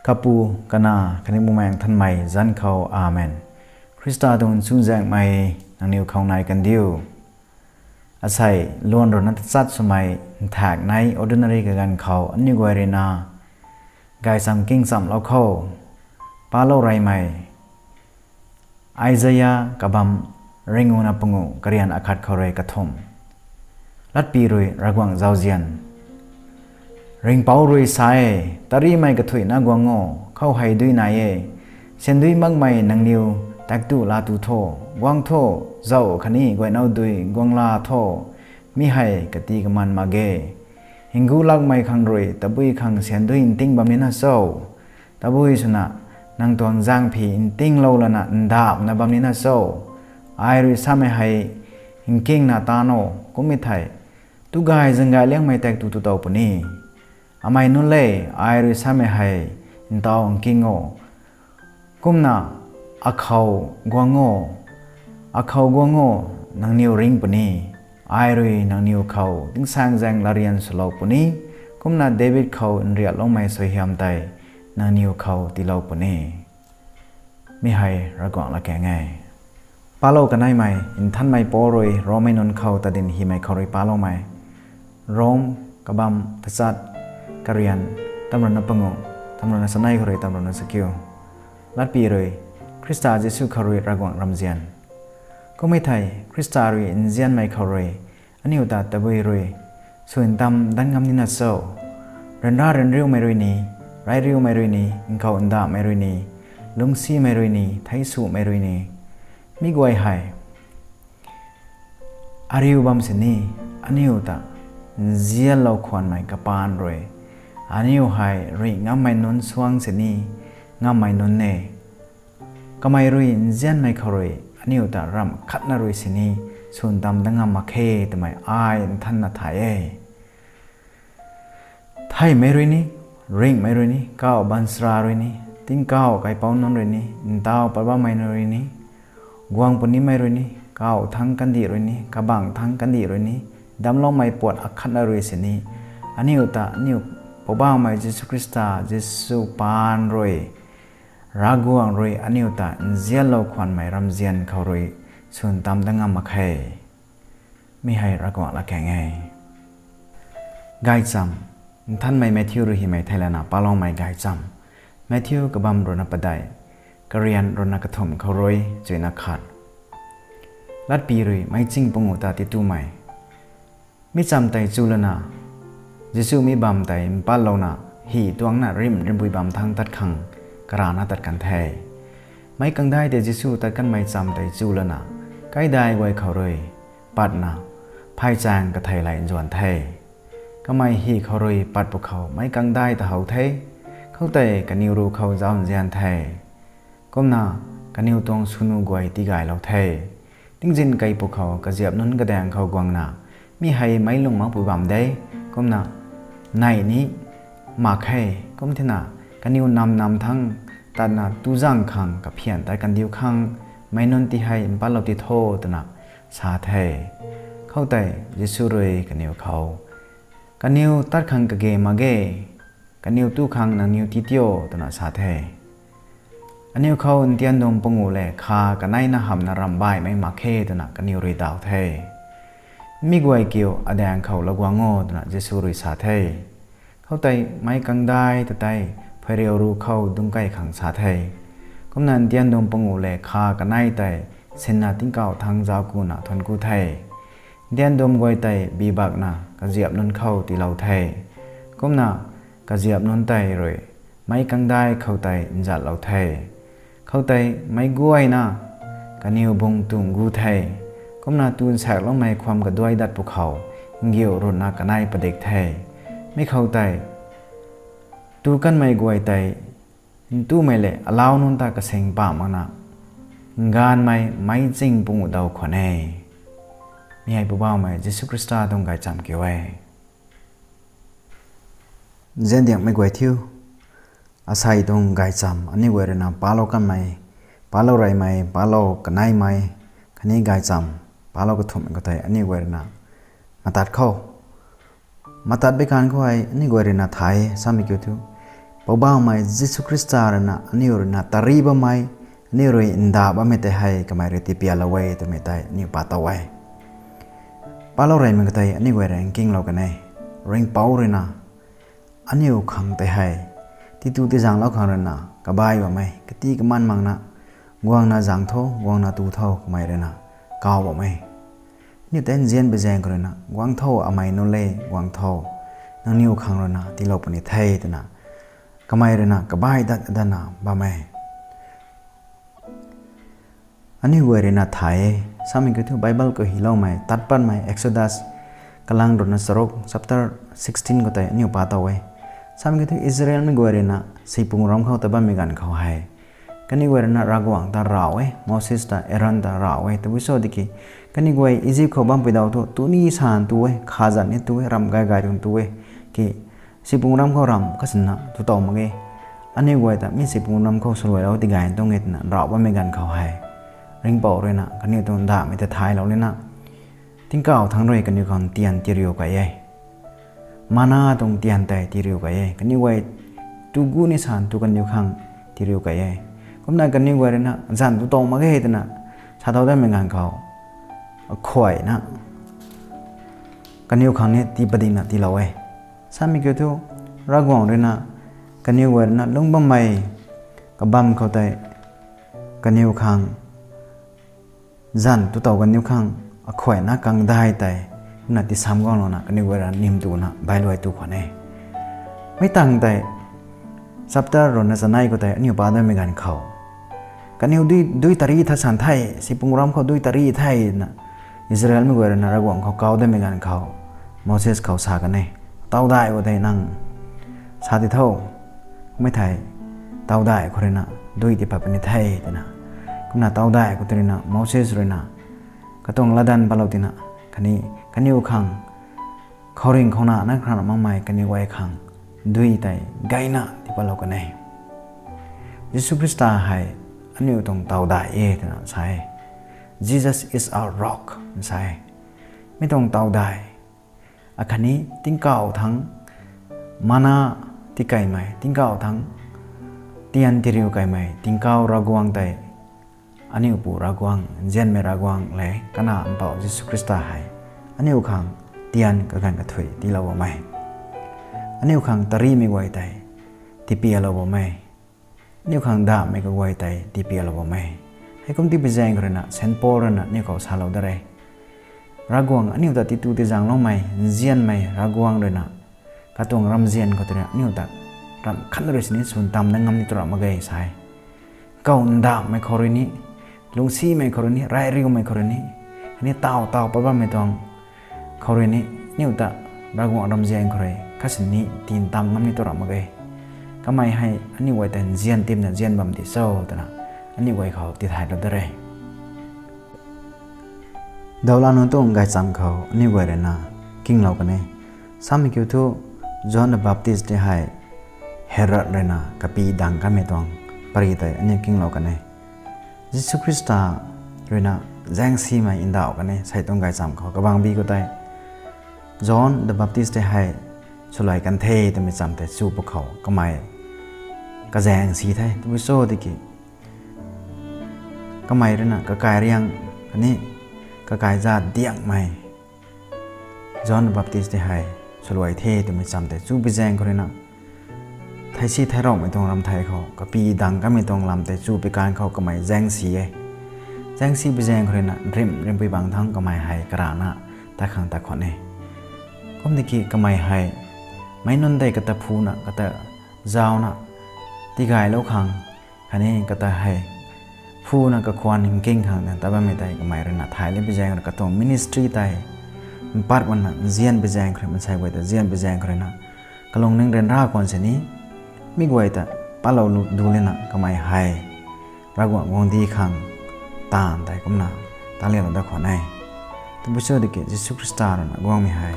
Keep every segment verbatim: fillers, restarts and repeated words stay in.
Kapu, Kanac khatni Bumaengh Nthanmei zanc khou, Amen. Khrista tuang chuzaenghmei nangniw khou nai kandiu. Asei luan ruina tachat swmei nthaekc nei ordinary kaganv khou aniu guay ruina gaychamv kingchamlou khou palou reymei Isaia kabamv ringnuna panguh, karian akhat khou rui kathumh. Latpy rui Ravguangc zauzian. Ringhpouc rui sa e, tarimei kathuicna guang o, khou hei dui nai e. Syan dui makmei nangniw, taektu laa tu tho, guang tho, zauh khatni guaynow dui guang laa tho, mi hei kati kaman mak ge. Ngu lakmei khang rui tabui khang syan dui nting bam nina cho? Tabui swna nang tuang zaeng phi ntinglou lana ndapna bam nina cho? Ai rui samei hei nkingna tan o, kum e thei, tu gay zang gay liangmei taektu tu tow puni. Amei nunc le, ai rui samei hei ntaw nking o. Kumna akhou guang o, akhou guang o, nangniw ring puni. Ai rui nangniw khou tingsaengzaeng latryan swlou puni. Kumna David khou nriatloumei suaihiam tei nangniw khou tiilou puni. Mi hei Ravguangc latkaeng e. Palou kaneimei Nthanmei Paul rui Rommei nunc khou tadin hymei khou rui paloumei. Rom kabamv tachat, karian tamruna panguh, tamruna sanei khou rui tamruna sakiu. Latpy rui, Khrista Jisu khou rui Ravguangc ramzian. Kum e thei, Khrista rui nzianmei khou rui aniu ta tabui rui swn tam dat ngam nina cho? Ryanra ryanriumei rui ni, reyriumei rui ni, nkhou ndamei rui ni, lungcsimei rui ni, theisumei rui ni, mi guay hei ariu bam sini, aniu ta nzianlou khwanmei kapaan rui aniu hei rui ngammei nunc suang sini, ngammei nunc e. Kamei rui nzianmei khou rui aniu ta ramh khatna rui sini swn tam dat ngam mak khe twmei ai nthanna thay e. Theimei rui ni, ringhmei rui ni, kauh baanchara rui ni, tingkauh kaipouc nunc rui ni, ntaw pat bammei nunc rui ni, guang punimei rui ni, kauh thangc kandih rui ni, kabangc thangc kandih rui ni, damcloumei puat akhatna rui sini, aniu ta aniu Poubauhmei Jisu Khrista, Jisu paan rui, Ravguangc rui aniu ta nzianlou khwanmei ramzian khou rui swn tam dat ngam mak khe. Mi hei Ravguangc latkaeng e. Gaychamv, Nthanmei Matthew rui hymei theilana paloumei gaychamv. Matthew kabamv ruina padeih, karian ruina kathumh khou rui chuina khat. Latpy rui meic ching panguh ta titumei. Mi chamv tei chu lana, Jisu mi bamv tei mpatlouna, hi tuangna rimh rimpui bamv thangc tat khang karana tat kan the. Meic kangdai tei Jisu tat kanmei chamv tei chu lana, kaidai guay khou rui patna, pheychaeng kathei lay nzuan the. Kamei hi khou rui pat pwkhou meic kangdai ta how the, khoutei kaniw ruc khou zauc nzian the. Kumna kaniw tuang swnu guay tigaylou the. Tingzin kei pwkhou kaziap nunc kadaeng khou guangna, mi hei meic lung makpui bamv de, kumna neih ni mak khe, kum thena kaniw nam nam thangc tatna tu zaeng khang kaphian tat kandiu khang, meic nunc ti hei mpatlou ti tho, twna sa the. Khoutei Jisu rui kaniw khou, kaniw tat khang kage mak ge, kaniw tu khang nangniw ti tio, twna sa the. Aniu khou ntiandum panguh lev kha kaneina hamhna ramh baihmei mak khe, twna kaniw rui daw the. Mi guay kiu adaeng khou laa guang o, twna Jisu rui sa the. Khoutei meic kangdai ta tei pheiriu ruc khou dungc kei khang sa the. Kumna ntiandum panguh lev kha kanei tei sinna tingkauh thangc zauc kuna thuanc ku the. Ntiandum guay tei bibakna kaziap nunc khou tiilou the. Kumna kaziap nunc tei rui meic kangdai khou tei nzatlou the. Khoutei meic guayna kaniw bung tu ngu the. Kumna tu nsaekloumei khwan kaduai dat pwkhou, ngiu ruhna kanei padik the. Mi khoutei tu kanmei guay tei ntumei lev alau nunc ta kasing pah makna, nganvmei meic ching panguh daw khwan e. Mi hei Poubauhmei Jisu Khrista tuang gaychamv kiu e. Nziandiangmei guay thiu, asei tuang gaychamv aniu guay ruina palou kanmei, palou reymei, palou kaneimei, khatni gaychamv palou kathumhmei khou tei aniu guay ruina matat khou, matat bi kan khou hei aniu guay ruina thay samei kiu thu, Poubauhmei Jisu Khrista rui na aniu rui na tari bammei, aniu rui nda bammei tei hei kamei rui tipialou e twmei tei aniu pa tow e. Palou reymei ka tei aniu guay rui nkinglou kan e. Ringhpouc rui na aniu khang tei hei titu tizaenglou khang rui na kabai bam e, kati kaman makna, guangna zaeng tho, guangna tu tho kamei rui na kaw bam e. Aniu tei nzian pui zaeng khou rui na guang tho, amei nu le guang tho, nangniw khang rui na tiilou puni the twna kamei rui na kabai dat datna bam e. Aniu guay rui na thay e. Samei kiu thu Bible khou hyloumei tat patmei Exodus kalang rui na charuk chapter sixteen khou tei aniu pa tow e. Samei kiu thu Israelmei guay rui na sipung ram khou ta bammei ganv khou hei kaniw guay rui na Ravguangc ta rav e, Moses ta Aaron ta rav e, tabui cho tiki kaniw guay Egypt khou bampui daw thu tuni san tu e, kha zan ni tu e, ramh gay gay tuang tu e, ki sipung ram khou ramh kasina tu tow mak ge. Aniu guay ta mi sipung ram khou swluailou tigay tuang e twna rav bammei ganv khou hei Ringhpouc rui na kaniw tuang ndauhmei ta thaylou lana tingkauh thangc rui kaniw khang tian tiriu kei e. Mana tuang tian tei tiriu kei e. Kaniw guay tu gu ni san tu kaniw khang tiriu kei e. Kumna kaniw guay rui na zan tu tow mak ge twna sa tow datmei ganv khou akhuayna kaniw khang ni tii padikna tiilou e. Samei kiu thu Ravguangc rui na kaniw guay rui na lungc bammei kabam khou tei kaniw khang zan tu tow kaniw khang akhuayna kangdai tei kumna tisam guanglouna kaniw guay rui na nim tuna bailuai tu khwan e. Mi tangv tei chapter rui na chanei khou tei aniu pa datmei ganv khou kaniw dui, dui tari tha san the, sipung ram khou dui tari the na Israelmei guay rui na Ravguangc khou kau datmei ganv khou Moses khou sa kan e, tawdai khou tei nang sa ti tho, kummei thei tawdai khou rui na dui ti pat puni the twna. Kumna tawdai khou tei rui na Moses rui na katuang latdanv patlou tina khatni kaniw khang khouringh khouna na khang makmei kaniw guay khang dui tei gayna tii patlou kan e. Jisu Khrista hei aniu tuang tawdai e twna sa e. Jesus is our rock sa e. Mi tuang tawdai akhatni tingkauh thangc mana tikeimei, tingkauh thangc tian tiriu keimei tingkauh Ravguangc tei aniu Pu Ravguangc, nzianmei Ravguangc le Kanac Mpouh Jisu Khrista hei aniu khang tian kaganv kathuic tiilou bam e. Aniu khang tarimei guay tei tipialou bam e. Aniu khang ndauhmei kaguay tei tipialou bam e. Heikum tipui zaeng khou rui na Saint Paul rui na aniu khou salou dat re. Ravguangc aniu ta titu tizaengloumei, nzianmei Ravguangc rui na katuang ramzian khou tei rui aniu ta ramh khat rui sini swn tam na ngam ni tu ramh mak ge sa e. Kau ndauhmei khou rui ni, lungcsimei khou rui ni, reyriumei khou rui ni, khatni taw taw pat bammei tuang khou rui ni, aniu ta Ravguangc ramzian khou rui khatsini tin tam ngam ni tu ramh mak ge. Kamei hei aniu guay ta nzian timna nzian bam di cho twna aniu guay khou tithaylou dat re. Dawla nunc tuang gaychamv khou aniu guay rui na kinglou kan e. Samei kiu thu John the Baptist tei hei Herod rui na kapy dang kanmei tuang pary tei aniu kinglou kan e. Jisu Khrista rui na zaengsimei ndauh kan e sei tuang gaychamv khou kabangbi khou tei John the Baptist tei hei swluai kan the twmei chamv tei chu pwkhou kamei kazaeng si the. Tabui cho tiki kamei rui na kakai riang khatni kakai zat diangmei John the Baptist tei hei swluai the twmei chamv tei chupui zaeng khou rui na theisi theirauhmei tuang ramthei khou kapy dang kanmei tuang lam tei chupui kan khou kamei zaeng si e. Zaeng sipui zaeng khou rui na rim rimpui bang thangc kamei hei karana tat khang tat khwan e. Kum tiki kamei hei meic nunc tei kata phuna kata zauna tigaylou khang khatni kata hei phuna kakhwan nking khang ta bammei tei kamei rui na thay lipui zaeng rui katuang ministry tei mpat wana nzianpui zaeng khou rui, maansei guay ta nzianpui zaeng khou rui na kalungning ryanra khwan sini mi guay ta patlou du lana kamei hei Ravguangc guangcdic khang taanv tei kumna talialou dat khwan e. Tabui cho tiki Jisu Khrista rui na guangmei hei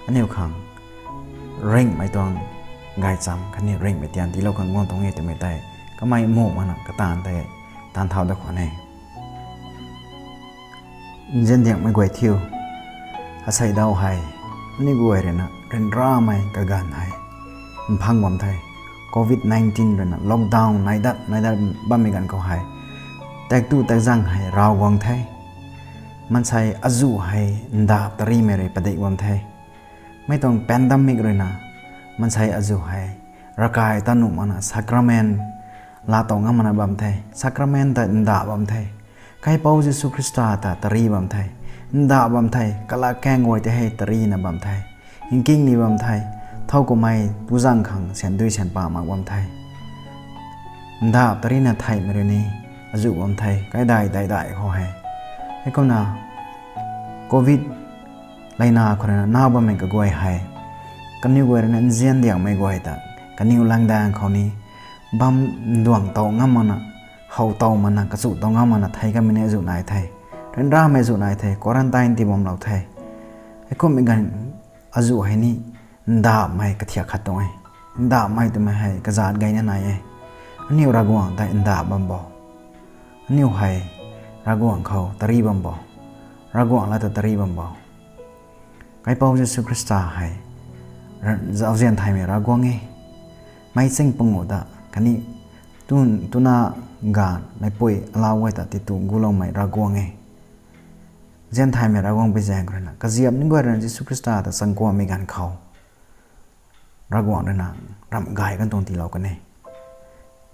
aniu khang ringhmei tuang gaychamv khatni ringhmei tian tiilou khang guang tuang e twmei tei kamei muh makna kataanv tei taanv thau dat khwan e. Nziandiangmei guay thiu, asei daw hei aniu guay rui na ryanramei kaganv hei mphang bam the. ruina lockdown nai dat nai dat bammei ganv khou hei, taektw taekzang hei rav guang the. Maansei azuh hei ndap tarimei rui padik bam the. Mei tuang pandemic ruina maansei azuh hei ravkai ta nuh makna sacrament laa tow ngam makna bam the, sacrament ta ndap bam the. Kaipouc Jisu Khrista ta tari bam the, ndap bam the, kalakaeng guay tei hei tarina bam the, nkingni bam the, thow kummei puzang khang syan dui syan pa mak bam the. Ndap tarina theihmei rui ni azuh bam the, kaidai daidai khou hei. Heikumna covid leina khou ruina naw bammei kaguay hei, kaniw guay ruina nzian diangmei guay ta kaniw langdaeng khou ni bam nduang tow ngam makna, how tow makna, kachu tow ngam makna thei kamei ni azuh nai the. Ryanramei azuh nai the, quarantine tii bamlou the. Heikummei ganv azuh hei ni ndapmei kathiak khat tuang e. Ndapmei twmei hei kazat gayna nai e. Aniu Ravguangc tei ndap bam bo. Aniu hei Ravguangc khou tari bam bo. Ravguangc la ta tari bam bo. Kaipouc Jisu Khrista hei zauzian thaymei Ravguangc e. Meic ching panguh ta khatni tuna ganv meipui alau guay ta titu guloumei Ravguangc e. Zian thaymei Ravguangc pui zaeng khou ruina kaziap nunc guay ruina Jisu Khrista ta changkuammei ganv khou Ravguangc ruina ramh gay kan tuang tiilou kan e.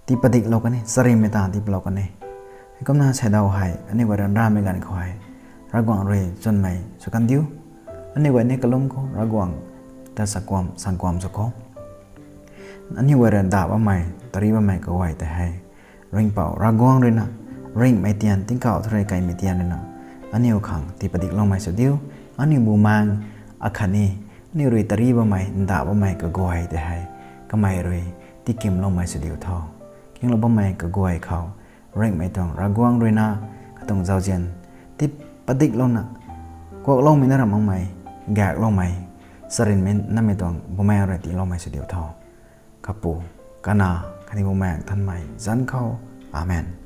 Tii padiklou kan e, charynmei ta tii palou kan e. Heikumna seidaw hei aniu guay ryanramei ganv khou hei Ravguangc rui chwnmei sw kan diu. Aniu guay ni kalum khou Ravguangc ta sangkuam sangkuam sw khou, aniu guay ruina ndap bammei, tari bammei kaguay tei hei Ringhpouc Ravguangc ruina ringhmei tian, tingkauh thu rui kaimei tian ruina aniu khang tii padikloumei sw diu. Aniu bumaengh akhatni aniu rui tari bammei, ndap bammei kaguay tei hei kamei rui tikimloumei sw diu tho. Kinglou bammei kaguay khou ringhmei tuang Ravguangc ruina katuang zauzian tii padiklouna, kuakloumei na ram makmei, gaekloumei, charynmei namei tuang Bumaengh rui tiiloumei sw diu tho. Kapu, Kanac khatni Bumaengh Nthanmei zanc khou. Amen.